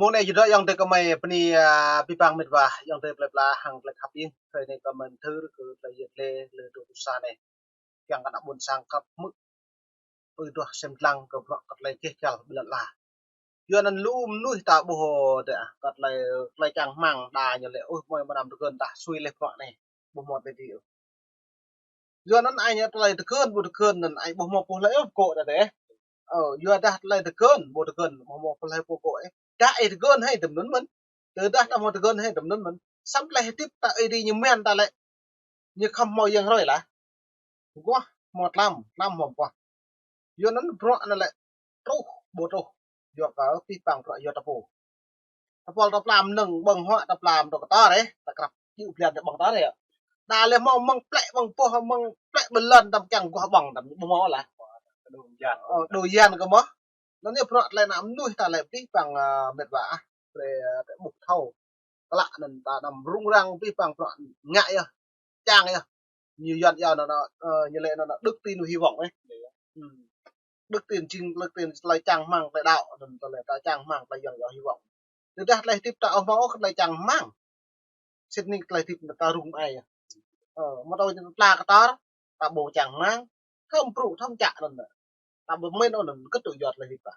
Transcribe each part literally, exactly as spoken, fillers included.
Mông anai jơdŏ ayŏng adơi kơmơi bơni, a, abih bang met wa, ayŏng adơi plơi pla hăng tơlơi khăp ing. Hrơi anai kơmơi mơthưr kơ tơlơi yet lĕ lơ tơlơi pơpŭ sa anai. Kiăng kơ ană ƀôn sang khăp hmư̆ ƀu duah sem lăng kơ bruă kơ tơlơi gêh gal ƀơi lŏn ala. Yua anŭn lu mơnuih ta ƀuh dêh, kơ tơlơi, tơlơi čang rơmang đa ñu lĕ, ôh, mơi mơnam tơgơ̆n tah sui leh bruă anai. Ƀu hmâo tơlơi djơ̆. Yua anŭn ai ñu tơlơi tơgơ̆n, ƀu tơgơ̆n anŭn ai ƀu hmâo pô hlơi ôh pơkŏ đa dêh. Ơ, yua dah tơlơi tơgơ̆n, ƀu tơgơ̆n, ƀu hmâo pô hlơi pô pơkŏ ôh. Dah ih tơgơ̆n hai tơm anŭn mơ̆n. Tơdah ta hmâo tơgơ̆n hai tơm anŭn mơ̆n. Samơ̆ tơlơi hơdip ta ih dih ñu mơ̆n ta lĕ. Ñu khŏm hmâo yang hrơi lah. Mơguah hmâo tlam, tlam hmâo mơguah. Yua anŭn bruă anŭn lĕ truh, ƀu truh. Yua kơ abih bang bruă yua ta pô. Ta pol ta plam nơ̆ng ƀơ̆ng huă ta plam ta kơtor ih, ta krăp djơ̆ blan ta ƀơ̆ng kơtor ih. Đa lĕ hmâo mơ̆ng plĕ ƀơ̆ng boh, mơ̆ng plĕ ƀơi lŏn ta kiăng guah ƀơ̆ng ta ƀu hmâo lah. Đô yan. Ơ, đô yan kơ mơ̆. Anŭn yơh bruă tơlơi ană mơnuih ta lĕ abih bang, a, met wa ah. Tơlơi, a, tơlơi ƀuh thâo. Klă anŭn ta anăm rŭng răng abih bang bruă ngă yơh. Čang yơh. Ñu Yuan yơh anŭn, ơ, ñu lĕ anŭn, anŭn đức tin hy vọng ih. Hm. Đức tin jing, đức tin tơlơi čang rơmang tơlơi đaŏ, anŭn tơlơi ta čang rơmang tơlơi Yuan yơh hy vọng. Tơdah tơlơi hơdip ta ƀu hmâo ôh tơlơi čang rơmang. Sĭt nik tơlơi hơdip ta rŭng ai. Ơ, mơ̆ ta tla kơtor, ta ƀu čang rơmang, thâo brŭ, thâo čă anŭn. Ta ƀu mĭn ôh anŭn, kơtŭ yua tơlơi hơdip ta.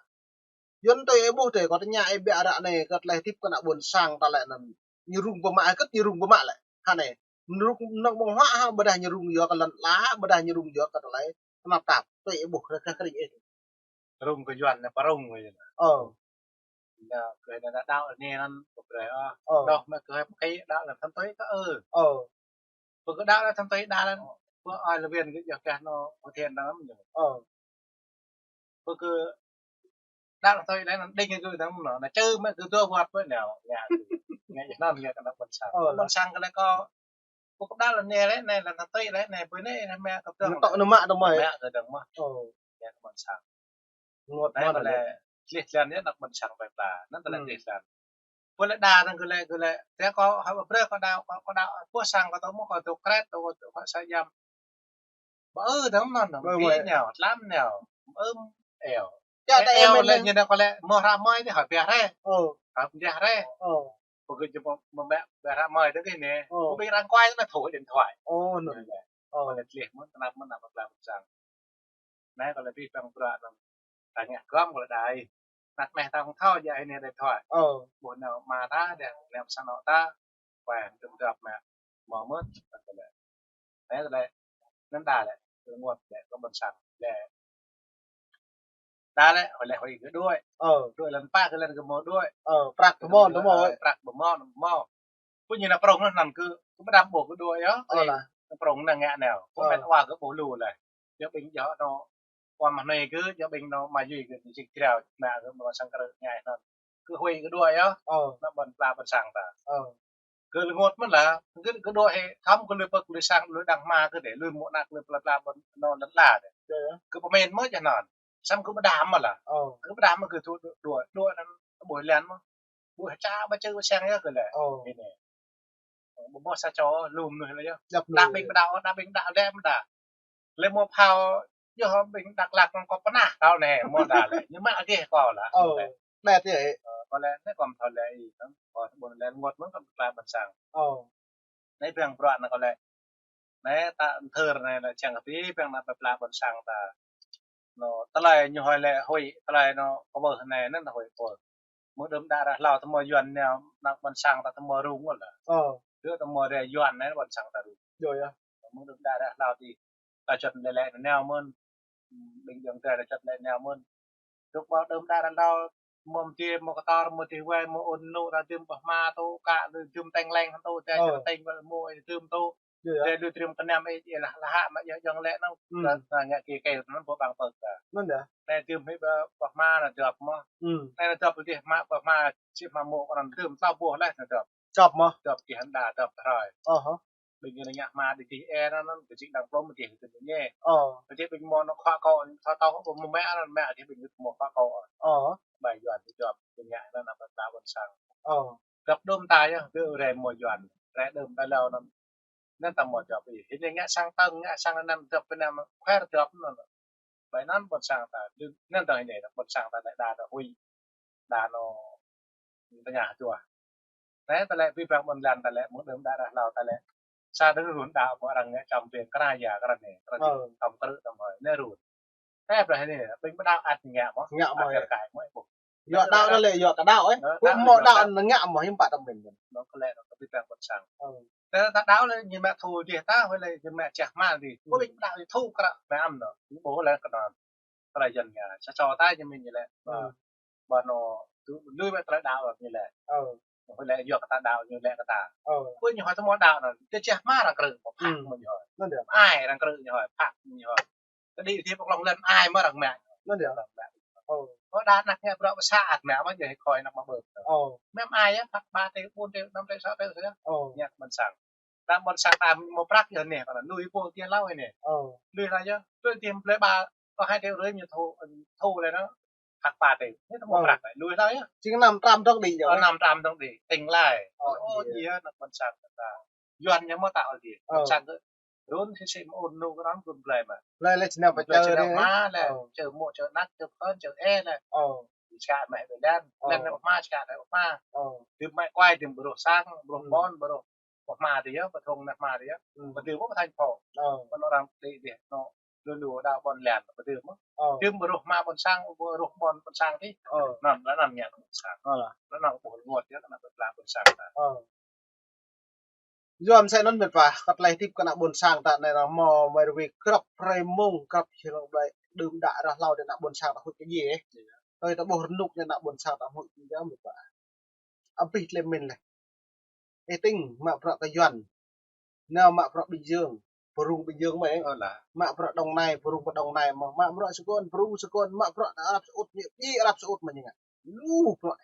Yua anŭn tui ih ƀuh dêh, kâo tơña ih biă ră anai kơ tơlơi hơdip kơ ană ƀôn sang ta lĕ anŭn. Ñu rŭng pơmă, kơ̆t ñu rŭng pơmă lĕ. Hă anai. Ñu rŭng mơnơ̆ng ƀơ̆ng huă hă, ƀôdah ñu rŭng yua kơ lŏn ala, ƀôdah ñu rŭng yua kơ tơlơi tơnap tap. Tui ih ƀuh, kơ kơ ih. Rŭng kơ Yuan anai, pơrŭng kơ Yuan. Ơ. Ñu kơ anai đaŏ anai anŭn, kơ brơi, ơ. Ơ. Đŏh mă kơ hai pơkĭ đaŏ lăm than tui kơ, ơ. Ơ. Pơ kơ đaŏ lăm than tui đaŏ lăm, pơ ai lơ viên kơ yơh kơ anŭn, pơ thiên đaŏ lăm ñu. Ơ. Pơ kơ đaŏ lăm than tui đaŏ lăm đing kơ anŭn, anŭn čư mă kơ dua wơ̆t pơ nao, ñu. Ñu anŭn ñu kơ ană ƀôn sang. Ơ. Ƀôn sang kơ lĕ kơ Pô kơ đaŏ lăm anai lĕ, anai lăm than tui lĕ, anai ƀơi anai, anai mă kơ dơ̆ng. Anŭn tŏ anŭn mă tơmơi. Mă kơ dơ̆ng mơ̆. Ơ. Ñu kơ ƀôn sang. Rơngot mơ̆n lĕ. Tơlơi tơlih tơlan yơh ană ƀôn sang plơi pla. Anŭn tơlơi tơlih tơlan. Pô lĕ đa anŭn kơ lĕ, kơ lĕ. Tơdah kâo hă ƀu brơi kâo đaŏ, kâo, kâo đaŏ, ƀôn sang kâo tơ̆ mơ̆ kâo tŭ kret, kâo tŭ kret sa jam. Ƀơ ư dơ̆ng anŭn, anŭn. Ƀơ ư, ƀĭ ƀơ ư. Ñu, tlam ñu. Ưm, eo. Čă ta eo eo mĕn lĕ lĕ. Ñu anŭn kâo lĕ, mơ̆ hră mơi anai hơ̆ biă hrĕ. Ơ. Hơ̆ biă hrĕ. Ơ. Pô kơ jơ̆ mơ̆, mơ̆ mă biă hră mơi tơ̆ kơ anai. Ơ. Pô ƀing arăng kuai anŭn thâo điện thoại. Ơ, anŭn. Anŭn lĕ. Ơ. Kâo lĕ tơlih mơ̆n, tơnap mơ̆n, ană ƀôn sang. Anai kâo lĕ abih bang bruă anŭn. Ta ngă gơ̆m kâo lĕ đa ih. Anăp meh ta hăng thâo jă ih anai điện thoại. Ơ. Ƀuh anŭn mă ta, đe lăm sang anŏ ta. Kuai hăng tơm dăp mă. Mơ̆ mơ̆n, kâo lĕ. Anai kâo lĕ. Anŭn đa lĕ. Rơngot lĕ kơ ƀôn sang. Lĕ. Đa lĕ, ơi lĕ huĭ kơ đuaĭ. Ơ. Đuaĭ lăn pă kơ lăn kơ mơ̆ đuaĭ. Ơ, prăk tơmơ̆n, tơmơ̆n. Ơ, prăk tơmơ̆n, tơmơ̆n. Pô ñu ană prŏng anŭn kơ, kơ ƀu đăm ƀuh kơ đuaĭ yơh. Ơ lah. Ană prŏng anŭn ngă nao. Pô met wa kơ ƀuh lu lĕ. Yua ƀing yơh anŭn, wa mah anai kơ, yua ƀing anŭn mă yui kơ, ñu čih krao, mă kơ, mă sang krao ngă anŭn. Kơ huĭ kơ đuaĭ yơh. Ơ. Ană ƀôn pla ƀôn sang ta. Ơ. Kơ rơngot mơ̆n lah, kơ, kơ đuaĭ hĭ, khŏm kơ lui pơ̆k lui sang, lui đang hmua kơ dêh, lui mơ̆ng anăp lui pla pla ƀôn anŭn lăn ala dêh. Yơh, yơh. Kơ pơmĭn mơ̆ jă anŭn. Samơ̆ kơ ƀu đăm mơ̆n lah. Ơ. Kơ ƀu đăm mơ̆n kơ đuaĭ, đuaĭ, đuaĭ anŭn, ƀuh lĕ mơ̆n. Ƀuh čă ƀă čư ƀă sang yơh kơ lĕ. Ơ. Anai. Ƀu ƀuh sa čô lu mơnuih lĕ yơh. Djŏp mơnuih. Đa ƀing ƀu đaŏ, đa ƀing đaŏ lĕ mơ̆ đa. Lĕ mơ̆ phao, yơh ƀing Dak Lak kâo pơnah đaŏ anai, mơ̆ đa lĕ. Ñu mă gêh kâo lah. Ơ. Anai. Đa tih. Ơ, kâo lĕ anai kâo mơ̆ thâo lĕ ih, kâo ƀôn lĕ rơngot mơ̆n kâo pla ƀôn sang. Ơ. Anai ƀing bruă anŭn kâo lĕ. Anai ta thơr anai lĕ čang kơ abih bang ană plơi pla ƀôn sang ta. Anŭn tơlơi ñu hơi lĕ huĭ, tơlơi anŭn kơ ƀuh anai anŭn huĭ kơ ƀuh. Mơ̆ng đưm đă ră hlâo tơmơi Yuan anai ană ƀôn sang ta tơmơi rŭng lah. Ơ. Tơmơi ră Yuan anai ƀôn sang ta rŭng. Yơh, yơh. Mơ̆ng đưm đă ră hlâo tih. Ta čơt lĕ lĕ nao mơ̆n. Ƀing jơ̆ng tơlơi ta čơt lĕ nao mơ̆n. Tŭk ƀơ đưm đă ră hlâo mơ̆ mơdê, mơ̆ kơtor, mơ̆ tih wai, mơ̆ ôn nŭ, ta dưm pơhma tŭ, kă dưm teng leng tŭ, ta čơt teng wai mơ̆ dưm tŭ. Yơh, yơh. Tơlơi lui trĭm kơnăm ih, ih lah, lah hă mă yơh jơ̆ng lĕ anŭn. Ơ. Ta, ta ngă kơ kơ anŭn pô ƀăng pơ̆k ta. Anŭn yơh. Anai dưm hĭ pơhma anŭn dŏp mơ̆. Ơ. Anai dŏp tih mă pơhma, čih mă mơ̆ kơ anŭn dưm tlâo boh lĕ anŭn dŏp. Dŏp mơ̆. Dŏp kơ hơnda dŏp tơhrơi. Ơ hă. Ƀing ñu ngă hma đĭ tih ơ anŭn, kơ čih đang plŏm tih kơ ñu ñe. Ơ. Kơ čih ƀing mơ̆ anŭn khua kâo, thâo thâo, mơ̆ mă anŭn mă tih ƀing mơ̆ khua kâo. Ơ. Ƀai Yuan tih dŏp, ƀing ngă anŭn ană plơi pla ƀôn sang. Ơ. Dŏp đưm ta yơh, kơ rai mơ̆ Yuan, rai đưm ta hlâo anŭn. Anŭn ta mơ̆ dŏp ih. Hĭ anai ngă sang tơ̆ng, ngă sang anăm dŏp kơ anăm, khuer dŏp anŭn. Ƀai anŭn ƀôn sang ta, anŭn ta hĭ anai, ƀôn sang ta anai đa ta huĭ. Đa anŭn Tơña hơduah. Anai tơlơi ƀing ƀing ƀôn lan tơlơi mơ̆ng đưm đă ră hlâo tơlơi. Sa đưm run đaŏ mơ̆ arăng ngă čăm ƀing kơna ia kơna anai, kơna anai. Ơ. Tơm krư̆ tơm hơi, anai run. Tơdah anai, ƀing pơđaŏ ăt ngă mơ̆. Ngă mơ̆, ăt ơ. Kơ kai mơ̆ ih ƀuh. Yua đaŏ anai lĕ, yua kơ đaŏ, ơ. Ơ, ƀu đaŏ mơ̆ đaŏ anai ngă mơ̆, hiư̆m pă tơmen. Anŭn kơ lĕ, anŭn kơ ƀing ƀing ƀôn sang. Ơ. Tơdah ta đaŏ lĕ, ñu mă thu dih ta, hơi lĕ, ñu mă čeh hmal dih. Ơ. Ƀu ƀing pơđaŏ ñu thu krư̆, mă am anŭn. Ƀu lĕ kơ anŭn. Tơlơi Yuan ngă, sa čô ta ñu mĭn ñu lĕ. Ơ. Ƀu anŭn, tui lui mă tơlơi đaŏ ñu lĕ. Ơ. Hơi lĕ yua kơ ta đaŏ ñu lĕ kơ ta. Ơ. Ƀu ñu hơi tơmơ̆ đaŏ anŭn, tơ čeh hmal arăng krư̆, phak mơ̆ ñu hơi. Anŭn dih. Ai arăng krư̆ ñu hơi, phak mơ̆ ñu hơi. Tơdah dih pơklŏng lĕ ai mơ̆ arăng mă. Anŭn dih. Arăng mă. Ơ. Ơ, đa anăk ngă bruă pơsă ăt mă, mơ̆ jing hơi khoi anăk mă ƀơ̆ng. Ơ. Mă ai yơh, phak ba triệu, bốn triệu, năm triệu, sáu triệu yơh. Ơ. Ngă ƀôn sang. Đa ƀôn sang ta mơ̆ prăk yơh anai, kơ anŭn lui pô tiê hlâo anai. Ơ. Lui hlâo yơh, lui tiê plơi ba, kơ hai triệu rưỡi ñu thu, thu lĕ anŭn. Phak ba triệu. Anai ta mơ̆ prăk lĕ, lui hlâo yơh. Jing năm trăm dŏng đih yơh. Ơ, năm trăm dŏng đih, tĭng lai. Ơ, ơ, dih. Dih yơh, anăk ƀôn sang ta. Yuan ñu mơ̆ ta ôh dih. Ơ. Ƀôn sang kơ. Run sĭ sĭ mơ̆ ôn nu kơ anŭn ƀun blai mă. Blai lĕ čơnao pơčơ rê. Čơnao hma lĕ, ơ. Čơ mơ̆ čơ anăk, čơ phơn, čơ ê lĕ. Ơ. Čơkă mă ƀơi đan, ơ. Đan nao hma, čơkă nao hma. Ơ. Đưm mă kuai, đưm ƀrôh sang, ƀrôh ƀôn, ƀrôh hma dih yơh, ƀrôh thong nao hma dih yơh. Ƀu dưi mơ̆ pơthañ phŏ. Ơ. Ƀôn arăng tĭ dih, anŭn lu lu đaŏ ƀôn lan, ƀu dưi mơ̆. Ơ. Đưm ƀrôh hma ƀôn sang, ƀrôh ƀôn ƀôn sang dih. Ơ. Anŭn, lĕ anŭn ngă ƀôn sang. Ơ. Lĕ anŭn ƀu rơngot yơh, kơ anăk ƀôn sang ta. Ơ. Yua mơsĕ anŭn mĕt wa, kơ tơlơi hơdip kơ anăk ƀôn sang ta anai arăng mơ̆ mơ̆ rơwĭ grăp hrơi mông, grăp jơlan blai đưm đă ră hlâo dih anăk ƀôn sang ta huĭ kơ djai. Ơi ta ƀuh rơnŭk dih anăk ƀôn sang ta huĭ kơ djai mĕt wa. Abih tơlơi mĭn lĕ. Ih tĭng mă bruă kơ Yuan. Nao mă bruă Bình Dương, pơrŭng Bình Dương mơ̆. Ơ lah. Mă bruă Đồng Nai, pơrŭng pơ Đồng Nai mơ̆. Mă bruă Sài Gòn, pơrŭng Sài Gòn, mă bruă Arab Saudi, ñu ƀing Arab Saudi mơ̆ ñu ngă. Lu bruă.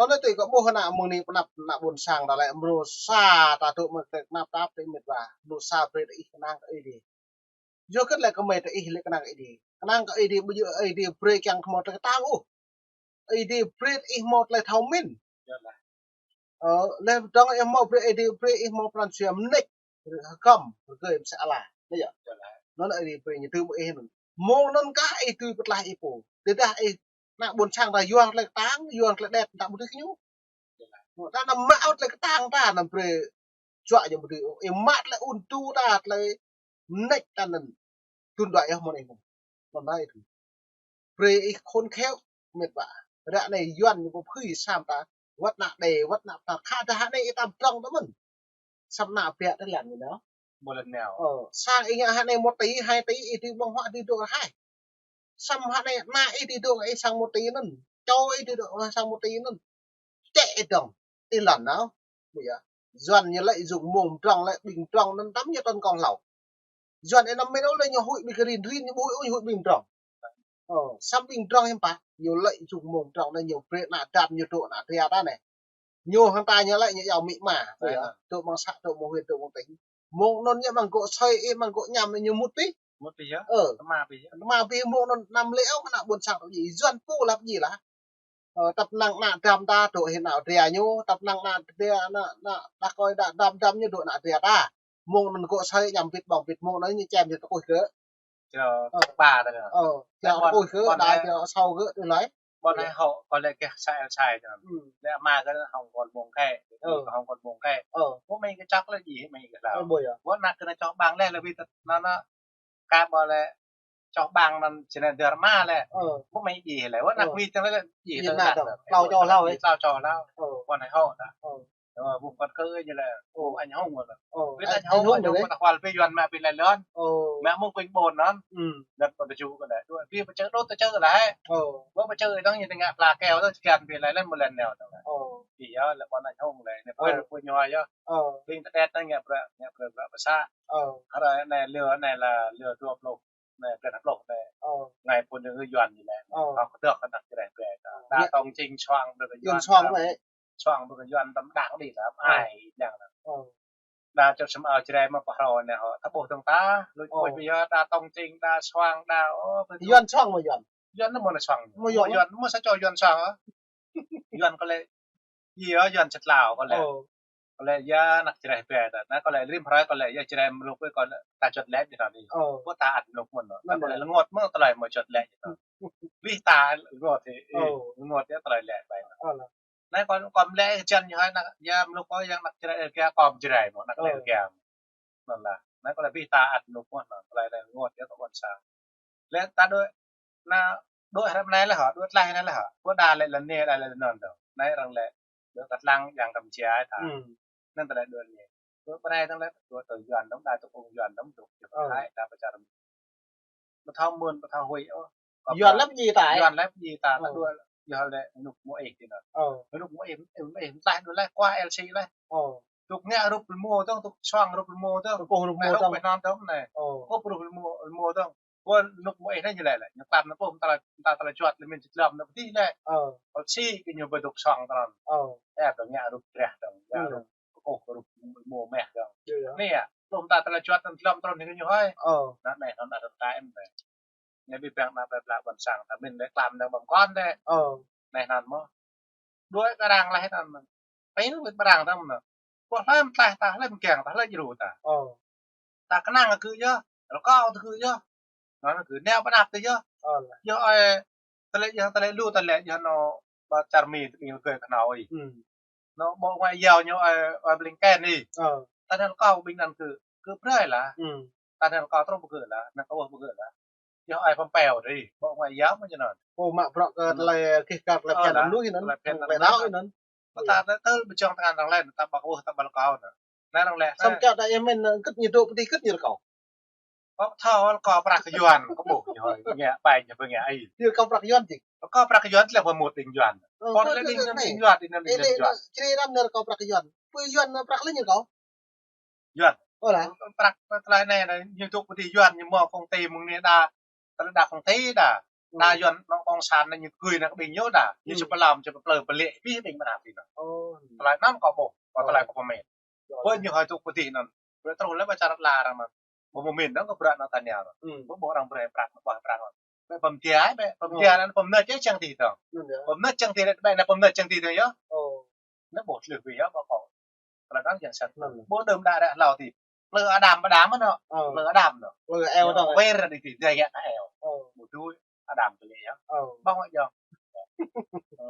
Anŭn tui kơ ƀuh anăk mơ̆ng anai pơanăp anăk ƀôn sang ta lĕ mrô sa ta dŏ mơ̆ tơlơi pơanăp ta tui mĕt wa. Mrô sa brơi tơ ih kơnang kơ Ơi Adai. Yua kơ tơlơi kơmơi tơ ih lĕ kơnang kơ Ơi Adai. Kơnang kơ Ơi Adai ƀu djơ̆ Ơi Adai brơi kiăng kơ hmâo tơlơi kơtang ôh. Ơi Adai brơi ih hmâo tơlơi thâo mĭn. Yơh lah. Ơ, lĕ dơ̆ng ih hmâo brơi Ơi Adai brơi ih hmâo pran jua mơneč, hơgăm, hơgơi mơsĕ ala. Anai yơh. Yơh lah. Anŭn Ơi Adai brơi ñu tơm ih anŭn. Mơ̆ng anŭn kah ih tui pơtlaih ih pô. Tơdah ih anăk ƀôn sang ta yua tơlơi kơtang, yua tơlơi đet, ta ƀu dưi kơ ñu. Yơh lah. Mơ̆ ta anăm mă ôh tơlơi kơtang ta anăm brơi juă ñu ƀu dưi. Ih mă tơlơi ung tŭ ta tơlơi mơneč ta anŭn. Tŭn đuaĭ yơh mơ̆n ih anŭn. Anŭn anai tui. Brơi ih khôn khéo mĕt wa. Ră anai Yuan ñu pơphưi sam ta. Wơ̆t anăk đe, wơ̆t anăk pha. Khă dah anai ih tam trong tơ mơ̆n. Sam anăk biă tơ lăn ñu nao. Ƀu lăn nao. Ơ, sang ih ngă hă anai một tỷ, hai tỷ ih tui ƀơ̆ng huă tui dŏ hai. Sam hă anai anăk ih tui dŏ ih sang một tỷ anŭn. Čô ih tui dŏ ih sang một tỷ anŭn. Čĕ ih dơ̆ng. Ih lăn nao. Ƀu yơh. Yuan ñu lợi dụng mơ̆ng mdrŏng lĕ ƀing mdrŏng anŭn tơm ñu tơ̆n kông hlâo. Yuan ih anăm mĭn ôh lĕ ñu huĭ ƀing kơ rin, rin ñu ƀu huĭ ôh, ñu huĭ ƀing mdrŏng. Ơ, sam ƀing mdrŏng hiư̆m pă, ñu lợi dụng mơ̆ng mdrŏng anai ñu brơi anăk dam ñu dŏ anăk dra ta anai. Ñu hăng ta ñu lĕ ñu iâu amĭ ama, ƀu yơh. Ơ. Dŏ mơ̆ng xã, dŏ mơ̆ng huyện, dŏ mơ̆ng tỉnh. Mơ̆ng anŭn ñu mơ̆ng gŏ sơi, ih mơ̆ng gŏ añăm ñu mŭt pĭ. Mŭt pĭ yơh. Ơ. Tơma pĭ yơh. Tơma pĭ mơ̆ng anŭn anăm lĕ ôh kơ anăk ƀôn sang tŭ djai. Yuan pô lăp djai lah. Ơ, tăp năng anăk dam ta dŏ hĭ anăk dra ñu, tăp năng anăk dra, anăk, anăk đah kơi đah dam dam ñu dŏ anăk dra ta. Mơ̆ng anŭn gŏ sơi añăm bĭt ƀơ̆ng bĭt mơ̆ng anŭn ñu čem ñu tơkuih gơ̆. Čơ, ơ, ba ta anŭn. Ơ, čơ ƀôn, tơkuih gơ̆, ƀôn đa hai, čơ sau gơ̆ tui laĭ. Ƀôn hai hŏ, kơ lĕ kơ sai sai čơ. Ơ. Lĕ ama kơ hŏng kơ mơ̆ng kĕ, ơ, hŏng kơ mơ̆ng kĕ. Ơ. Mơ̆ mĭn kơ čŏk lĕ djai mĭn kơ hlâo. Ơ, ƀu yơh. Ƀôn anăk kơ anai čŏk ƀang lĕ, lĕ ƀĭt anŭn anŭn. Kơ ƀôn lĕ čŏk ƀang anŭn či anai dơr ma lĕ. Ơ. Mơ̆ mĭn djai lĕ, ƀôn anăk, ơ, ƀĭt lĕ, djai tơ ƀôn anăk. Hlâo čô hlâo, ơ. Hlâo čô hlâo. Ơ. Ƀôn hai hŏ ta. Ơ. Ơ, ƀôn kơ kơ ñu lĕ, ơ, ƀôn anh hùng lĕ. Ơ, ƀĭt anh, anh hùng, hùng lĕ. Ƀôn ta hwăl ƀĭt Yuan mă ƀĭt lĕ lŏn. Ơ. Mă mơ̆ng ƀing ƀôn anŭn. Ơ. Lĕ ƀôn ta ču kơ lĕ. Đuaĭ ƀĭt pơčơ đôč ta čơ lĕ. Ơ. Ƀôn pơčơ ih dơ̆ng ñu tơngă pla keo ta čơkăn ƀĭt lĕ lĕ mơ̆ lĕ neo ta. Ơ. Ih yơh lĕ ƀôn anh hùng lĕ. Anai ơ, ƀôn, ƀôn ñu yơh. Ơ. Ƀing ta đet anai ngă bruă, ngă bruă, bruă pơsă. Ơ. Hrơi anai lơ, anai lĕ lơ dua pluh. Anai, blan pluh anai. Ơ. Anai phun ñu Yuan ñu anai. Ơ. Hŏk kơdơ̆k kơ anăk Jrai ƀe ta. Đa tong čing suang brơi kơ Yuan. Yuan suang ƀe. Suang brơi kơ Yuan tơm đang đĭ lăm. Ơ. Ai, đang lăm. Ơ. Đa čŏp sum ao Jrai mă pơhrô anai hŏ. Ta ƀuh tơ̆ng ta, lu ƀuh ƀiă, đa tong čing, đa suang, đa, ơ, Yuan suang mơ̆ Yuan. Yuan anŭn mơ̆ anai suang. Mơ̆ Yuan. Mơ̆ Yuan, mơ̆ sa čô Yuan suang, ơ. Yuan kơ lĕ, ih yơh Yuan čơtlao kơ lĕ. Ơ. Kơ lĕ yơh anăk Jrai ƀe ta. Anai kơ lĕ rĭm hrơi kơ lĕ yơh Jrai mluk kơ lĕ ta čŏt lĕ ƀiă ta anai. Ơ. Ƀu ta ăt mluk mơ̆n. Anai kơ lĕ rơngot mơ̆ tơlơi mơ̆ čŏt lĕ ta. Ƀiă ta rơngot ih, ơ, rơngot yơh tơlơi lĕ ƀai. Ơ lah. Anai kâo, kâo mlĕ kơ čan ñu hơi anăk, ya mluk kâo yang anăk Jrai Dêga kâo Jrai mơ̆, anăk Dêga. Anŭn lah. Anai kâo lĕ ƀing ta ăt mluk mơ̆n, anŭn. Kâo lĕ anai rơngot ya kâo ƀôn sang. Lĕ ta đuaĭ, anai đuaĭ hrăm anai lĕ hă, đuaĭ tlaih anai lĕ hă. Kâo đa lĕ lăn anai, đa lĕ lăn anŭn dong. Anai arăng lĕ, đuaĭ kơ tlang yang Campuchia ta. Hmm. Anŭn ta lĕ đuaĭ anai. Đuaĭ pơ anai dong lĕ, đuaĭ tui Yuan dong, đa tui ung Yuan dong, dŏ. Ơ. Thái ta pơčar. Ƀu thâo mơ̆n, ƀu thâo huĭ ôh. Kâo Yuan pơdah lĕ pơjing ta, ơ? Yuan lĕ pơjing ta, ta đuaĭ, yơh lĕ rơnuk mơnuih ti anŭn. Ơ. Rơnuk mơnuih, mơnuih, mơnuih, mơnuih, đuaĭ lĕ, kua L C lĕ. Ơ. Tŭk ngă rup rơmô dong, tŭk suang rup rơmô dong. Tŭk rup rơmô dong. Ngă rup pơhnăn dong anai. Ơ. Kâo rup rơmô, rơmô dong. Kâo rơnuk mơnuih anai ñu lĕ lĕ. Ñu tăm anŭn pô, mơta, mơta tơlơi juăt lĕ min čơtlăm anŭn pơdih lĕ. Ơ. L C kơ ñu ƀu tŭk suang tơnăn. Ơ. Ơ, tŭk ngă rup drah dong, ngă rup kơkuh kơ rup rơmô meh dong. Yơh, yơh. Anai yơh, tŭm ta tơlơi juăt anŭn tlŏm trŭn hĭ kơ ñu hơi. Ơ. Anŭn anai, anŭn anŭn ta em anai. Anai ƀing ƀing ană plơi pla ƀôn sang ta min lĕ tlam dong ƀơ̆ng kŏn lĕ. Ơ. Anai anŭn mơ̆n. Đuaĭ kơ arăng laĭ anŭn mơ̆n. Pơ anŭn ƀing arăng anŭn mơ̆n. Ƀuh hlăm tlaih ta, hlăm kiăng ta, hlăm djru ta. Ơ. Ta kơnang kơ gơ̆ yơh, rơkâo kơ gơ̆ yơh. Anŭn kơ nao ƀơi anăp ta yơh. Ơ, lah. Yơh ơi, tơlơi, yơh tơlơi lu tơlơi, yơh anŭn ƀă čar Mi tơ ƀing lơgơi kơnao ih. Hmm. Anŭn Bộ Ngoại giao ñu ơi, ơi Blinken ih. Ơ. Ta nao rơkâo ƀing anŭn kơ, kơ brơi lah. Hmm. Ta nao rơkâo truh pơ gơ̆ lah, nao kơ ƀuh pơ gơ̆ lah. Yơh ơi Pompeo ih, Bộ Ngoại giao mơ̆ ñu anŭn. Ơ, mă bruă kơ tơlơi kih kar tơlơi phiăn anŭn, tơlơi phiăn anŭn. Ơ. Ƀă ta tơ, tơ ƀu čŏng tơngan arăng lĕ, ta ƀă kơ ƀuh, ta ƀă rơkâo anŭn. Anai arăng lĕ. Samơ̆ kiăng ta em anŭn, kơ ñu dŏ pơ adih kơ ñu rơkâo. Kâo thâo rơkâo prăk Yuan, kâo ƀuh ñu hơi ngă ƀai ñu ƀu ngă ih. Ñu rơkâo prăk Yuan či. Rơkâo prăk Yuan tơlơi pơmŭt ƀing Yuan. Ơ, kâo lĕ ƀing Yuan, ƀing Yuan, ƀing Yuan. Ơ, lĕ Yuan. Čri răm ñu rơkâo prăk Yuan. Pơ Yuan prăk lĕ ñu rơkâo. Yuan. Ơ, lah. Prăk, prăk tơlơi anai, anai, ñu dŏ pơ adih Yuan, ñu mơ̆ công ty mơ̆ng anai đa, tơlơi đa công ty đa. Đa Yuan nŏng cộng sản anai ñu gui nao kơ ƀing ñu đa. Ñu či pơlăm, či pơplư, pơlĕ abih ƀing mơnă ti anŭn. Ơ. Tơlơi anŭn kâo ƀuh, kâo tơlơi kâo pơmĭn. Ơ. Ƀơi ñu hơi dŏ pơ adih anŭn. Ƀơi truh lĕ ƀă čar la arăng mơ̆n. Ƀu pơmĭn dong kơ bruă anŭn ta nao. Hmm. Ƀu ƀuh arăng brơi prăk, ƀuh prăk anŭn. Ƀĕ pơmĭn, ƀĕ pơmĭn anŭn pơmĭn čang ti dong. Pơmĭn čang ti, ƀĕ anai pơmĭn čang ti dong yơh. Ơ. Anŭn ƀuh tlưh ƀiă yơh ƀă kâo. Tơlơi anŭn yang sat. Anŭn. Ƀu đơ̆m đă ră hlâo ti. Plư Adam, Adam anŭn. Ơ. Plư Adam anŭn. Plư Eo anŭn. Wơr đi ti, dia ya ta Eo. Ơ. Ƀu dưi Adam tơ lĕ yơh. Ơ. Ƀơ̆ng wă yơh. Ơ.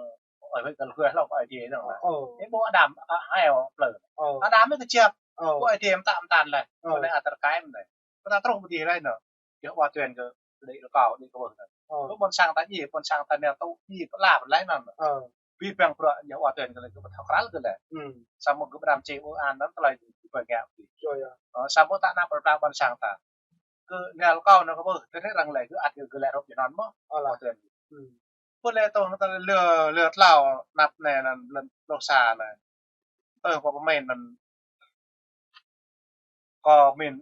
Ơi, wơr kơ lơgơi hlâo kơ Ơi Adai anŭn. Ơ. Ơ, ƀu Adam, a, Eo plư. Ơ. Adam mơ̆ kơjăp. Ơ. Ƀu Ơi Adai mơta mơtan lĕ. Ơ. Ƀu lĕ atăr kai mơ̆n lĕ. Ƀu ta truh pơ adih lĕ anŭn. Yơh ƀă tuen kơ đĭ rơkâo, đĭ kơ ƀuh anŭn. Ơ. Kơ ƀôn sang ta djai, ƀôn sang ta nao tŭ djai pơlap lĕ anŭn. Ơ. Ƀing ƀing bruă ñu ƀă tuen kơ lĕ kơ ƀu thâo krăl kơ lĕ. Hmm. Samơ̆ kơ ƀrăm či ƀu an anŭn tơlơi ƀu ƀu ngă ƀu. Yơh, yơh. Ơ, samơ̆ ta ană plơi pla ƀôn sang ta. Kơ nao rơkâo anŭn kơ ƀuh, tơlơi arăng lĕ kơ ăt kơ lĕ rup jơnăn mơ̆. Ơ, lah. Ƀă tuen. Hmm. Ƀu lĕ tŏng tơlơi lơ, lơ tlâo anăp anai anŭn lŏn pluh sa anai. Tơ kâo pơmĭn anŭn. Kâo pơmĭn,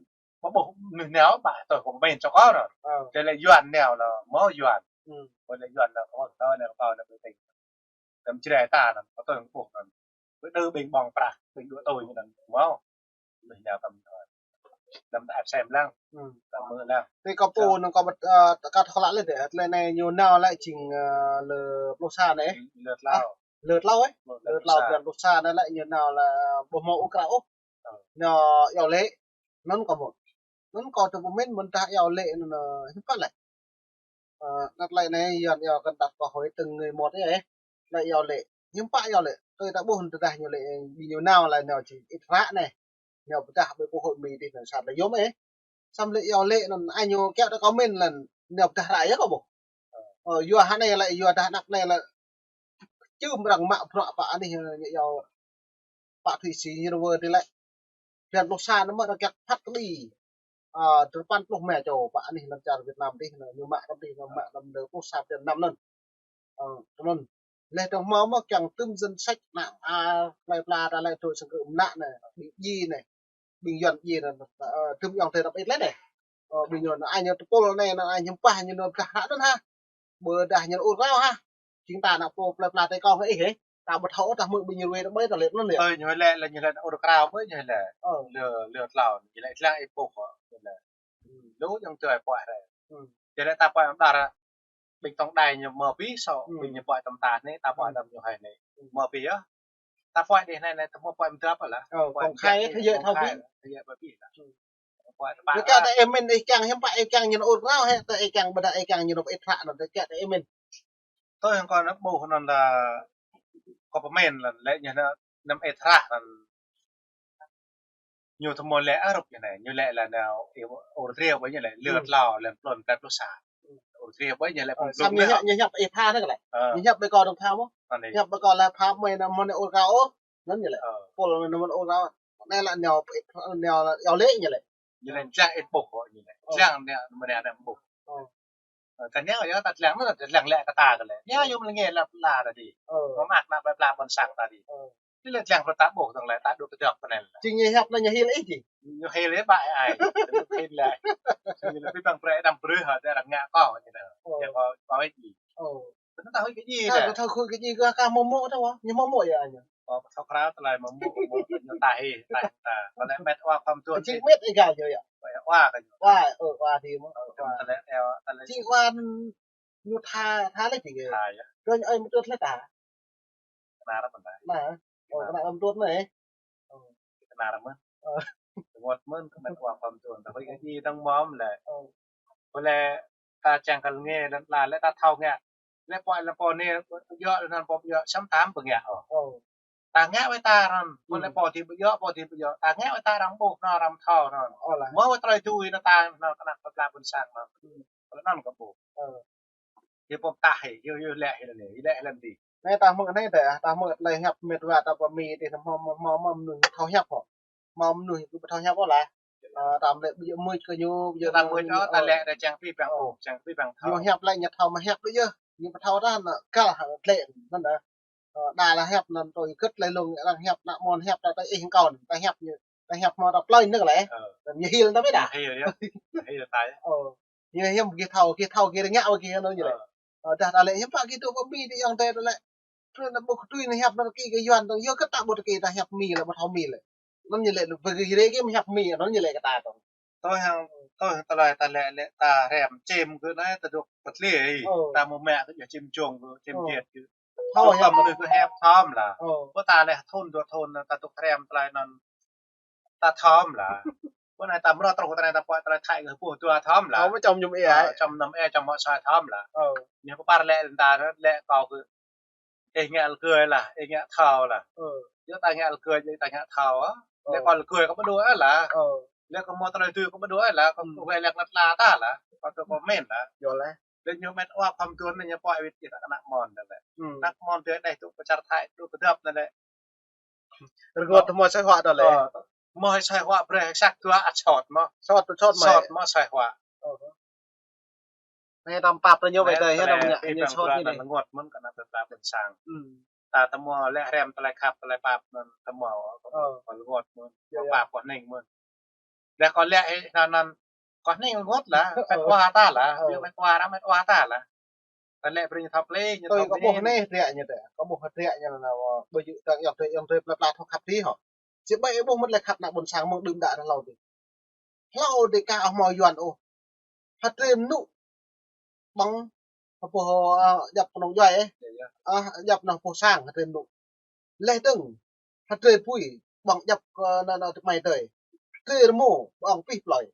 ƀu ƀuh mơnuih nao ƀă tơ kâo pơmĭn čŏk kâo anŭn. Ơ. Tơlơi Yuan nao lĕ mơ̆ Yuan. Hmm. Ƀu lĕ Yuan lĕ kâo tơ anai kâo tơ anai ƀơi tơ̆ng. Tơm Jrai ta anŭn, kâo tơ kâo ƀuh anŭn. Ƀơi đơ ƀing ƀơ̆ng prăk, ƀing đuaĭ tui ñu anŭn mơ̆. Mơnuih nao tơm anŭn. Tơm ta ăt sem lăng. Hmm. Tơm mơ̆ lăng. Tui kâo pô anŭn kâo ƀuh, ơ, kâo thâo lăi lĕ dêh, tơlơi anai ñu nao lĕ jing, ơ, lơ pluh sa anai. Lơ tlâo. Ơ, lơ tlâo ơi. Lơ tlâo, lơ tlâo pluh sa. Blan pluh sa anai lĕ ñu nao lĕ ƀu hmâo ôh krao ôh. Ơ. Ñu iâu laĭ. Anŭn kâo mơ̆n. Anŭn kâo tơ pơmĭn mơ̆n tah iâu laĭ anŭn, ơ, hiư̆m pă lĕ. Ơ, anăp tơlơi anai Yuan iâu kơ ta có hội từng người một ấy. Lĕ iâu laĭ. Hiư̆m pă iâu laĭ. Tui ta ƀuh tơdah ñu laĭ, ƀing ñu nao lĕ nao či ih ră anai. Nao pơdah ƀơi quốc hội Mi dih anŭn sat lĕ yôm ih. Samơ̆ lĕ iâu laĭ anŭn ai ñu kiăng ta kâo pơmĭn lĕ nao pơdah ră yơh kâo ƀuh. Ơ, yua hă anai lĕ, yua dah anăp anai lĕ. Čưm arăng mă bruă pă anih ñu iâu pă thụy sĩ ñu wơr dih lĕ. Blan pluh sa anŭn mơ̆ arăng kiăng phat kơđi. Ơ, dua păn pluh mĕ čô pă anih lăm čar Việt Nam dih anŭn, ñu mă lăm dih anŭn, mă lăm dua pluh sa blan năm anŭn. Ơ, anŭn. Leh dong hmâo mơ̆ kiăng tơm danh sách ană, a, plơi pla ta lĕ tui sang kơ mơnă anai, ƀing djai anai. Ƀing Yuan djai anŭn, ơ, tơm ayŏng adơi ta ƀĕ lĕ anai. Ơ, ƀing ñu anŭn ai ñu tơpul anai, anŭn ai ñu pah ñu anŭn pơdah ră anŭn hă. Ƀôdah ñu ur krao hă. Jing ta ană pô plơi pla tơi kông ih hĕ. Ta ƀu thâo ta hmư̆ ƀing ñu ruai ta ƀơi ta lĕ anŭn yơh. Ơi, ñu lĕ, lĕ ñu lĕ ur krao ƀơi ñu lĕ. Ơ. Lơ, lơ tlâo, ñu lĕ tlang ih pô kơ, ñu lĕ. Hmm. Lu ayŏng adơi pơhiăp ră. Hmm. Ñu lĕ ta pơhiăp đa ră. Ƀing tŏng đai ñu mơ̆ ƀing sô, hmm, ƀing ñu pơhiăp tơm ta anai, ta pơhiăp, hmm, tơm ñu hơi anai. Hmm. Mơ̆ ƀing yơh. Ta pơhiăp dih anai anai, ta mơ̆ pơhiăp mơdrăp lah. Ơ, pơhiăp công khai, thế giới thao ƀing. Thế giới ƀing lah. Hmm. Pơhiăp tơm ta. Ơ, kiăng ta em mĭn ih kiăng hiư̆m pă ih kiăng ñu ur krao hĕ, ta ih kiăng ƀôdah ih kiăng ñu ih ră anŭn, ta kiăng ta em mĭn. Tui hăng kâo anŭn ƀuh anŭn lĕ kơ pơmĭn lĕ, lĕ ñu anŭn năm ĕt hră anŭn. Ñu tơmô lĕ Arôp ñu anai, ñu lĕ lĕ nao Ur Triê ƀơi ñu lĕ, lơ tlâo, lĕ plôn kơ pluh sa. Ur Triê ƀơi ñu lĕ, pung ñu hiăp, ñu hiăp ih pha anŭn lĕ. Ñu hiăp ƀơi kâo dong tha mơ̆. Hiăp ƀơi kâo lĕ pha mơi anŭn mơ̆n ur kâo ôh. Anŭn ñu lĕ. Pôl anŭn mơ̆n ur kâo. Anai lĕ nao, nao yua lĕ ñu lĕ. Ñu lĕ jang ih ƀuh kơ ñu lĕ. Jang anai mơ̆n anai ƀuh. Ơ, kơ ñu yơh, ta lăng anŭn, ta lăng lĕ kơ ta kơ lĕ. Ñu yơh mơ̆n lĕ lĕ pla ta dih. Mơ̆ mơak ană plơi pla ƀôn sang ta dih. Ñu lĕ lăng plơi ta ƀuh dong lĕ ta dŏ kơdŏp pơ anai lĕ. Jing ñu hiăp anŭn ñu hil ih jing. Ñu hil ih ƀai ai. Hil lĕ. Ñu lĕ pĭ păng brơi đăm brơi hă, ta arăng ngă kơ ñu lĕ. Ñu kơ, kơ ih jing. Tơdah ta huĭ kơ jing ta. Tơdah ta huĭ kơ jing kơ ka mơ̆ mơ̆ ta wa. Ñu mơ̆ mơ̆ yơh ñu. Ơ, pơthâo krao tơlơi mơ̆ mơ̆, mơ̆ mơ̆ ñu ta hil, ta hil ta. Kơ lĕ met wa khŏm tuan. Jing met ih gal yơh yơh. Wa, wa kơ ñu. Wa, ơ, wa dih mơ̆. Ơ, wa. Tơlơi eo, tơlơi. Jing wa ñu tha, tha lĕ jing. Tha yơh. Kơ ñu ơi mơ̆ tuan lĕ ta. Kơnar mơ̆n ta. Nah. Ơ, kơnar mơ̆n tuan anai. Ơ, kơnar mơ̆n. Ơ. Rơngot mơ̆n, kơ met wa khŏm tuan. Ta huĭ kơ jing dong mơ̆ lĕ. Ơ. Ƀu lĕ ta čang kơ lĕ ngă lĕ, lĕ ta thâo ngă. Lĕ pô lĕ pô anai, yua lĕ anŭn pô yua, samơ̆ ta ƀu ngă ôh. Ơ. Ta ngă wai ta anŭn, pô lĕ pô dih ƀu yua, pô dih ƀu yua. Ta ngă wai ta arăng ƀuh anŭn, arăng thâo anŭn. Ơ, lĕ. Mơ̆ wai tơlơi tui anŭn ta anŭn kơ ană plơi pla ƀôn sang anŭn. Ơ. Kơ anŭn kơ ƀuh. Ơ. Yua pô ta hil, yua, yua lĕ hil anai, yua lĕ hil anai. Anai ta hmư̆ anai ta, ta hmư̆ tơlơi hiăp met wa ta pơmĭn dih, ta hmâo, hmâo, hmâo mơnuih thâo hiăp hŏ. Hmâo mơnuih ƀu thâo hiăp ôh lĕ. Ơ, ta lĕ ƀu djơ̆ mưč kơ ñu, ƀu djơ̆ ta mưč ôh, ta lĕ đa čang pĭ păng ƀuh, čang pĭ păng thâo. Ñu hiăp lĕ ñu thâo mơ̆ hiăp đôč yơh. Ñu ƀu thâo ta anŭn, kal hă tlĕ anŭn đa. Ơ, đa lĕ hiăp anŭn tui gĭt lĕ lông arăng hiăp ană mơ̆n hiăp ta, ta ih kâo anŭn, ta hiăp ñu, ta hiăp hmâo ta plơi anŭn lĕ. Ơ. Ñu hil ta mơ̆ đa. Hil yơh. Hil ta yơh. Ơ. Ñu hiam gih thâo, gih thâo, gih ngă ƀơi gih anŭn ñu lĕ. Ơ. Ơ, dah ta lĕ hiam pă gih dŏ pơ Mi dih ayŏng adơi ta lĕ. Truh anŭn ƀuh kơ tui anŭn hiăp anŭn kơ gih Yuan dong, yua kơ ta ƀuh kơ ta hiăp Mi lĕ, ƀu thâo Mi lĕ. Anŭn ñu lĕ lu ƀơi gih rê gih hiăp Mi, anŭn ñu lĕ kơ ta dong. Tui hăng, tui hăng tơlơi ta lĕ, lĕ ta hrăm čem kơ anai ta dŏ pơtlĕ. Ơ. Ta mơ̆ mă kơ čem jong kơ čem jiet kơ. Thâo hiăp. Tơm anai kơ hiăp thâo mơ̆n lah. Ơ. Kơ ta lĕ thun dua thun ta dŏ hrăm tơlơi anŭn. Ta thâo mơ̆n lah. Bơ anai ta mrô truh kơ tơlơi ta pơhiăp tơlơi Thái kơ ƀuh dua thâo mơ̆n lah. Ơ, mơ̆ čom ñum ih ai. Ơ, čom ñum ih, čom mă soi thâo mơ̆n lah. Ơ. Ñu pơpăr lĕ ta lĕ kâo kơ. Ih ngă lơgơi lah, ih ngă thâo lah. Ơ. Yua ta ngă lơgơi, yua ta ngă thâo, ơ. Ơ. Lĕ kâo lơgơi kâo ƀu dŏ lah. Ơ. Lĕ kâo mơ̆ tơlơi tui kâo ƀu dŏ lah, kâo, ơ, ih lĕ ngă tla ta lah. Kâo tui kâo mĭn lah. Yua lah. Lĕ ñu met wa khŏm tuan anai ñu pơhiăp wĭt kơ ană mơ̆n anŭn lĕ. Ơ. Ană mơ̆n tui đeh tŭ pơ čar Thái, tŭ kơdŏp anŭn lĕ. Rơngot tơmô soi huă ta lĕ. Ơ, mơ̆ soi huă brơi săk dua ăt sot mơ̆. Sot, sot mơ̆. Sot mơ̆ soi huă. Ơ. Anai tơm pap ta ñu ƀai tơi hiă, anai tơm ngă pĭ ñu păng sot brơi ñu anŭn lĕ. Rơngot mơ̆n kơ ană plơi pla ƀôn sang. Ơ. Ta tơmô lĕ hrăm tơlơi khăp, tơlơi pap anŭn tơmô. Ơ. Rơngot mơ̆n. Yơh, yơh. Pap kơ hning mơ̆n. Lĕ kâo lĕ ih anŭn anŭn. Kâo hning rơngot lah. Ơ. Met wa ta lah. Ơ. Yua met wa arăng met wa ta lah. Ta lĕ brơi ñu thâo plĕ, ñu thâo plĕ. Tui kâo ƀuh anai hơdră ñu tĕ. Kâo ƀuh hơdră ñu anŭn wă. Ƀu djơ̆ ta ayŏng adơi, ayŏng adơi plơi pla thâo khăp dih hŏ. Či ƀai ih ƀuh mơ̆n lĕ khăp ană ƀôn sang mơ̆ng đưm đă ta hlâo dih. Hlâo dih ka ƀu hmâo Yuan ôh. Hơdrĕm anŭn. Ƀơ̆ng, hơpuh, ơ, djăp kơnung djuai, ơ. Yơh, yơh. Ơ, djăp anŭn hơpuh sang, hơdrĕm anŭn. Leh dơ̆ng, hơdrĕm apui, ƀơ̆ng djăp kơ anŭn, anŭn tơmai tơi. Hơdrĕm rơmô, ƀơ̆ng pĭ plơi.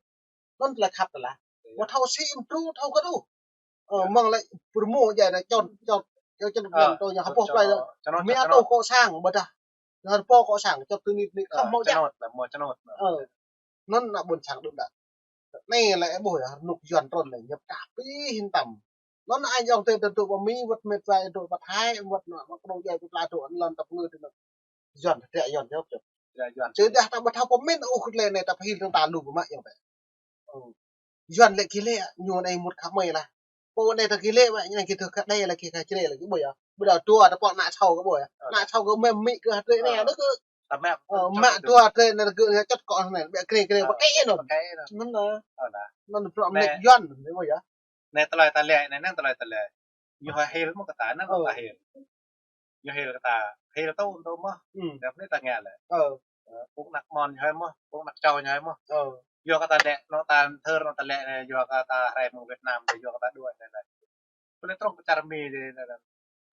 Anŭn tơlơi khăp tơlah. Yơh, yơh. Mơ̆ thâo sĭ mơ̆ truh, thâo kơ truh. Ơ, yơh. Mơ̆ng lĕ rơmô djai anŭn čŏt, čŏt, čŏt, čŏt, ơ, anŭn tui ñu hơpuh plơi. Čŏt, čŏt, mia čŏt. Tơ kơ sang, ƀôdah. Hơdrĕm pô kơ sang, čŏt tơnit ni, ơ, khăm hmâo djăp. Čŏt, mơ̆ čŏt. Ơ. Anŭn ană ƀôn sang đưm đă. Anai lĕ ƀuh yơh, rơnŭk Yuan trŭn anai, ñu pơkă pĭ hin tăm. Anŭn ană ayŏng adơi ta dŏ pơ Mi, wơ̆t met wa dŏ pơ Thái, wơ̆t anŭn mơ̆ng kơnung djuai pơ pla dŏ, anŭn lŏn ta pơngư tui anŭn. Yuan, hơdră Yuan djŏp djŏp. Hơdră Yuan. Čơdah ta ƀu thâo pơmĭn ôh kơ tơlơi anai ta pơhil tơ̆ng ta lu pơmă ayŏng adơi. Ơ. Yuan lĕ gih lĕ, ñu anai mŭt khăp mơi lah. Pô anai ta gih lĕ, wă, ñu anai gih tơ kơ đe lah, gih kơ čre lah, gih ƀuh yơh. Ƀu dŏ dua ta pô ană sâo kơ ƀuh yơh. Ơ. Ană sâo kơ mơ̆ mĭ kơ hơdrĕm anai, ơ, đôč kơ. Ta mă, ơ, mă dua hơdrĕm anai, gih čŏt kơ anai, ƀĕ kre kre, ơ, pơkĕ anŭn. Pơkĕ anŭn. Anŭn lah. Ơ, lah. Anŭn bruă mơneč Yuan, anai ƀuh yơh. Anai tơlơi ta lĕ, anai, anai tơlơi ta lĕ. Ñu hil mơ̆ kơ ta, anai mơ̆ ta hil. Ñu hil kơ ta, hil tŭ, tŭ mơ̆. Ơ. Djŏp anai ta ngă lĕ. Ơ. Ơ, ƀing ană mơ̆n ñu hil mơ̆, ƀing ană čô ñu hil mơ̆. Ơ. Yua kơ ta lĕ, anŭn ta thâo, anŭn ta lĕ anai, yua kơ ta hrăm mơ̆ng Việt Nam, yua kơ ta đuaĭ anai lĕ. Ƀu lĕ truh pơ čar Mi dih anai lĕ.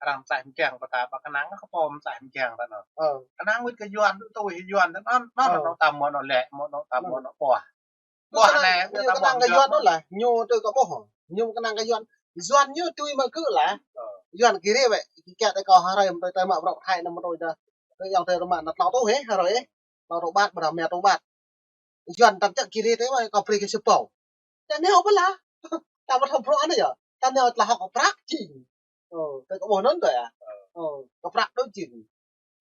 Arăng mơtlaih mơkiăng kơ ta, ƀă kơnang kơ pô mơtlaih mơkiăng ta anŭn. Ơ. Kơnang wĭt kơ Yuan, tui hĭ Yuan ta anŭn, anŭn, ơ, anŭn ta mơ̆ anŭn lĕ, mơ̆ anŭn ta mơ̆ anŭn ƀuh. Ƀuh anai, ñu ta kơnang kơ Yuan anŭn lah, ñu tui kơ ƀuh. Ñu kơnang kơ Yuan. Yuan ñu tui mă kơ lah. Ơ. Yuan kơ rê wĕ, kơ kĕ tơ kâo hrơi mơ̆ng tơ mă bruă Thái anŭn mơ̆ng tơ. Tơ yang tơ mă anŭn tlâo tơ̆ hĕ, hrơi ê. Tlâo tơ̆ ƀat, ƀrô mă tơ̆ ƀat. Yuan tăm čă kơ rê tơ wĕ, kâo brơi kơ sơpâo. Tơ neo pơ lah. Tăm mă thâo bruă anŭn yơh. Tơ neo tơlơi hŏk kơ prăk jing. Ơ, tơ kơ ƀuh anŭn tơ yơh. Ơ, kơ prăk đôč jing.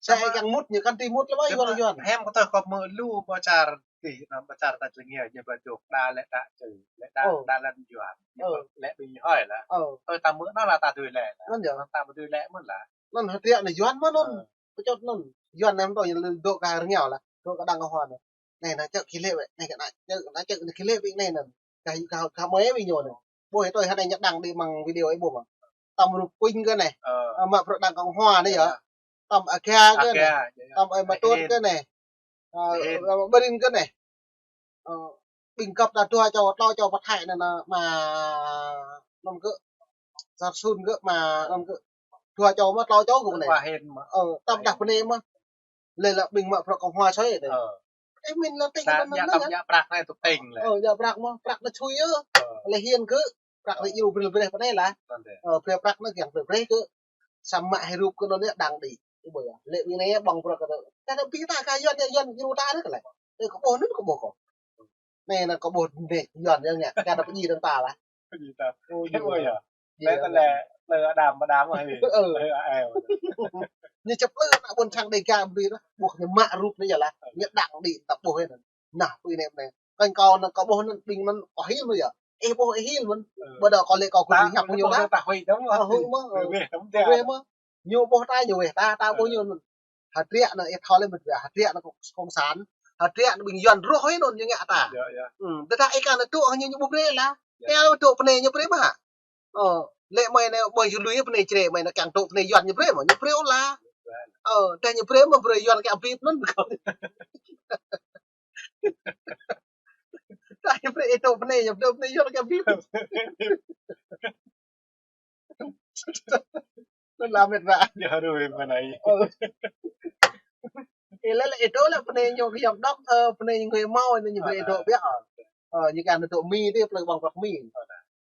Sa kiăng mŭt ñu kăn tui mŭt lĕ wă Yuan Yuan. Hem kơ tơ kơ mơ̆ lu bơ čar tih, anŭn bơ čar ta čơngia, ñu bơ dŏ đa lĕ đa čơ, lĕ đa, đa lăn Yuan. Ñu bơ lĕ ƀing ñu hơi lah. Ơ. Tơ ta mơ̆ anŭn lah ta dưi lĕ lah. Anŭn yơh. Ta mơ̆ dưi lĕ mơ̆n lah. Anŭn hơtriă anŭn Yuan mơ̆n anŭn. Ơ. Pơčot anŭn. Yuan nem tơ ñu dŏ kơ rơngiao lah. Dŏ kơ đang kơ hoa anŭn. Anai anŭn čă kơ lĕ wĕ, anai kơ anŭn čă, anŭn kơ lĕ wĕ anai anŭn. Kơ, kơ, kơ mơi wĕ ñu anŭn. Ƀuh ih tui hơnai ñu đăng đĭ amăng video ih ƀuh mơ̆. Tăm rup Quynh kơ anai. Ơ. Ơ, mă bruă đang kơ hoa anai yơh. Tăm Aga kơ anai. Aga, yơh, yơh. Tăm ơi Mă Tuôn kơ anai. Ơ, Rin. Ơ, Rin kơ anai. Ơ, ƀing găp ta dua čô, tlâo čô pơ Thái anŭn, anŭn mă anŭn kơ Sa Sun kơ mă anŭn kơ dua čô mơ̆, tlâo čô kơ anai. Ơ, tăm đah pơ anai mơ̆. Lĕ lah ƀing mă bruă kơ hoa soi anai. Ơ. Ơ, min lah tơ̆ng anŭn anŭn yơh. Tăm djă prăk anai tŭ tơ̆ng lĕ. Ơ, djă prăk mơ̆, prăk anŭn sui yơh. Ơ. Lĕ hiư̆m kơ prăk anŭn yua brơi brơi pơ anai lah. Ơ, brơi prăk anŭn kiăng brơi brơi kơ. Samơ̆ hĭ rup kơ anŭn yơh đăng đĭ. Ih ƀuh yơh. Lĕ wĕ anai ƀơ̆ng bruă kơ anŭn. Tơ anŭn ƀing ta kơ Yuan, Yuan ñu ta anŭn kơ lĕ. Tơ kơ ƀuh anŭn kơ ƀuh kơ. Anai anŭn kơ ƀuh anai Yuan yơh ngă. Kơ anŭn pơjing ta lah. Pơjing ta. Ơ, ñu ƀuh yơh. Lĕ tơ lĕ, lĕ Adam, Adam hơi. Ơ. Lĕ ai. Ñu čăp lĕ ană ƀôn sang Dega ƀri anŭn. Ƀuh ñu mă rup anŭn yơh lah. Ñu đăng đĭ ta ƀuh anŭn. Nah, pui anai anai. Kơ kâo anŭn kơ ƀuh anŭn ƀing anŭn ôh hil mơ̆n yơh. Ih ƀuh ih hil mơ̆n. Ơ. Ƀôdah kâo lĕ kâo kơ ta, ñu ñăp ñu ta lah. Ta huĭ dong. Ơ, huĭ mơ̆n. Ơ. Huĭ mơ̆n. Ñu ƀuh ta ñu wĕ ta, ta ƀuh ñu anŭn. Hơtriă anŭn ih thâo lĕ mơ̆n, hơtriă anŭn kông sản. Hơtriă anŭn ƀing Yuan rŏh hơi anŭn ñu ngă ta. Yơh, yơh. Ơ, tơdah ih kăn anŭn tŭ ñu ñu ƀu brơi lah. Yơh. Ih tŭ pơ anai ñu brơi mơ̆ hă. Ơ, lĕ mơi anai ƀơi jơlui pơ anai čre mơi anŭn kiăng tŭ pơ anai Yuan ñu brơi mơ̆, ñu brơi ôh lah. Yơh. Ơ, tơdah ñu brơi mơ̆ brơi Yuan kiăng bip anŭn. Tơdah ñu brơi ih tŭ pơ anai, ñu brơi pơ anai Yuan kiăng bip. Anŭn lah mĕt wa. Yơh, aduh, pơ anai. Ơ. Ih lĕ lĕ ih tŭ lĕ pơ anai ñu kơ yom dŏ, ơ, pơ anai ñu ngui mâo, ñu brơi ih tŭ biă. Ơ, ñu kăn tŭ mi tih, plơi ƀơ̆ng prăk mi.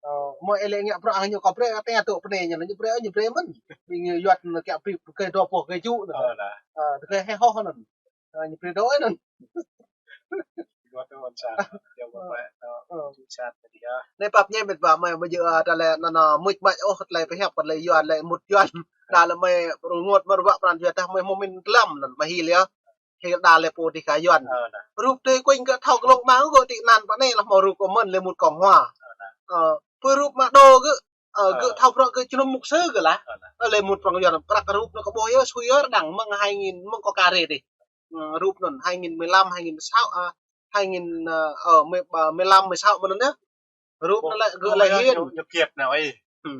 Ơ, mơ̆ ih lĕ ngă bruă ñu kâo brơi, tơ tŭ pơ anai ñu, ñu brơi, ñu brơi mơ̆n. Ƀing ñu Yuan anŭn kiăng bip, kơ dua pô kơ ju anŭn. Ơ, tơ kơ hĕ hŏ anŭn. Ơ, ñu brơi dŏ anŭn. Ơ. Anai pap ñe mĕt wa mơi mơ̆ jơ̆, ơ, tơlơi anŭn, anŭn, mŭt mă ôh, tơlơi pơhiăp, tơlơi Yuan, tơlơi mŭt Yuan. Đa lĕ mơi rơngot mơ̆ ruă pran Yuan tơdah mơi mơ̆ min tơlăm anŭn, mơi hil yơh. Hil đa lĕ pô tih kơ Yuan. Ơ, anŭn. Rup tui Quynh kơ thâo kơ lông măng kơ tĭ anŭn pơ anai lah mơ̆ rup kơ mơ̆n lĕ mŭt kông hoa. Ơ, anŭn. Ơ, pơ rup mă đô kơ, ơ, kơ thâo bruă kơ jơnum mục sư kơ lah. Ơ, anŭn. Ơ, lĕ mŭt prong Yuan, prăk rup anŭn kơ ƀuh yơh, sui yơh, đang mơ̆ng hai nghìn, mơ̆ng kâo kơ rê tih. Ơ, rup anŭn, hai nghìn mười lăm, hai nghìn mười sáu, ơ, hai nghìn, ơ, ơ, mười, ơ, mười lăm, mười sáu mơ̆n anŭn yơh. Rup anŭn lĕ gơ̆ lĕ hiên. Ñu, ñu kiep anŭn ih. Ơ.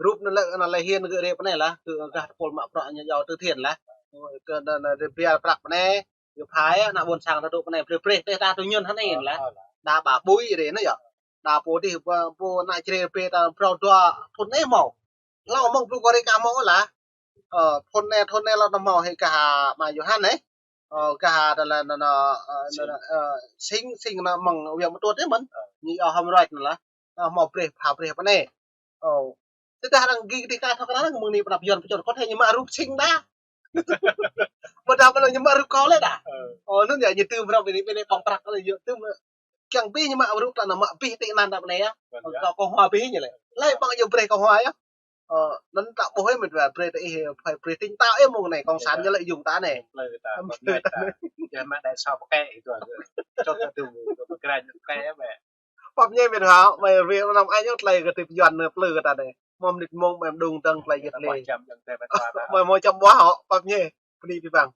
Rup anŭn lĕ anŭn lĕ hiên gơ̆ rê pơ anai lah, gơ̆ gah tơpul mă bruă ñu jao từ thiện lah. Kơ anŭn, anŭn rê bial prăk pơ anai, gơ̆ phai ană ƀôn sang ta dŏ pơ anai brơi brơi tơdah ta tui ñŭn hơnai lah. Ơ, ơ, lah. Đa ba ƀui rê anŭn yơh. Đa pô tih pô, pô ană čre brơi ta prong dua thŭn anai mâo. Hlâo mơ̆ng plư kơ rê kah mâo lah. Ơ, thŭn anai, thŭn anai lah anŭn mâo hĭ kah mă Yohan anai. Ơ, kah tơlơi anŭn, anŭn, ơ, anŭn, ơ, Sing, Sing anŭn mơ̆ng wia mơtut anai mơ̆n. Ơ. Ñu yua hŏm ruăt anŭn lah. Ơ, mâo brơi, pha brơi pơ anai. Ơ. Tơdah arăng gih tih kah thâo kơ arăng mơ̆ng anai pơnăp Yuan pơčot kơ thê ñu mă rup Sing đa. Ƀôdah pơ anai ñu mă rup kâo lĕ đa. Ơ. Ơ, anŭn yơh ñu tưm rup anai, pơ anai ƀơ̆ng prăk anai yơh tưm. Kiăng bih ñu mă rup ta anŭn mă bih tĭ anŭn ta pơ anai yơh. Ơ, kâo kông hoa bih ñu lĕ. Lĕ ƀơ̆ng ñu brơi kông hoa yơh. Ơ, anŭn ta ƀuh ih mĕt wa brơi tơ ih, phải brơi tĭng tao ih mơ̆ng anai, kông sản ñu lĕ yŭng ta anai. Plư ta, plư ta. Yơh mă đai sa pơkĕ ih tuh. Čŏt ta tŭ, tŭ pơkra ñu pơkĕ yơh mĕ. Pap ñe mĕt wa, mơi rê anăm ai ñu tơlơi kơ tip Yuan anai plư kơ ta anai. Mơ̆ mơnit mông mơi mơđung dơ̆ng tơlơi yơh tơlơi. Mơi mơi čăm ƀuah hŏ, pap ñe. Bơni abih bang.